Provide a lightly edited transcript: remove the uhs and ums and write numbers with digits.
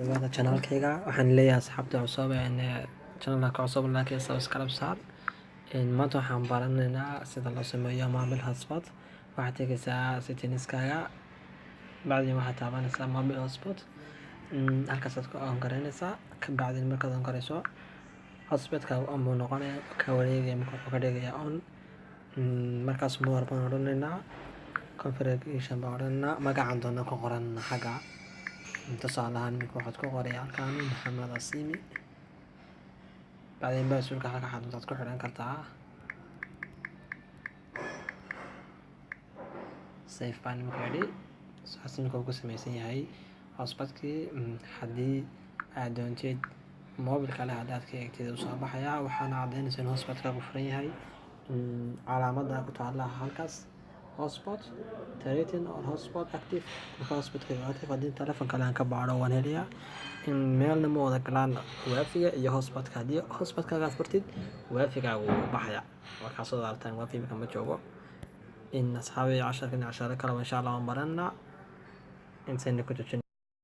Dhawaada channelkayga. Waxaan leeyahay asxaabta cusub ee channelka cusub, like, subscribe saar. Maanta waxaan baranaynaa sida loo sameeyo mobile hotspot. Waxaad tegaysaa settingskaaga, bacdin waxaad taabanaysaa mobile hotspot. Halkaasaad ku on garaynaysaa. Ka bacdin markaad on garayso, hotspotkaaga on buu noqonaya, ka wareegaya marka wuxuu ka dhigayaa on. Markaas more baan odhanaynaa, configuration baan odhanaynaa, magacaan doona ku qoran xagga. Tusaale ahaan, iminka waxaad ku qoraya halkaan Maxamed Asimi. Bacdin passwordka halka waxaad ku xidhan kartaa. Save baan iminka idhi. Saas iminka uu ku samaysan yahay hotspotkii. Haddii aad doontid mobile kale, haddaad ka eegtid, uu soo baxayaa. Waxaana caddaynaysa in hotspotkaagu furan yahay calaamadda ku taalla halkaas, hotspot rating or hotspot active. Marka hotspotkayga active, haddii telephone kale aan ka baadho, waan helayaa. Meelna ma wada galaan wifiga iyo hotspotka. Haddii hotspotkaaga aad furtid, wifigaagu wuu baxaya. Markaa soo aragtaan, wifi imika ma joogo. In asxaabi, casharkan casharo kaleba insha Allah waan baranaa. Intayna ku joojinayna.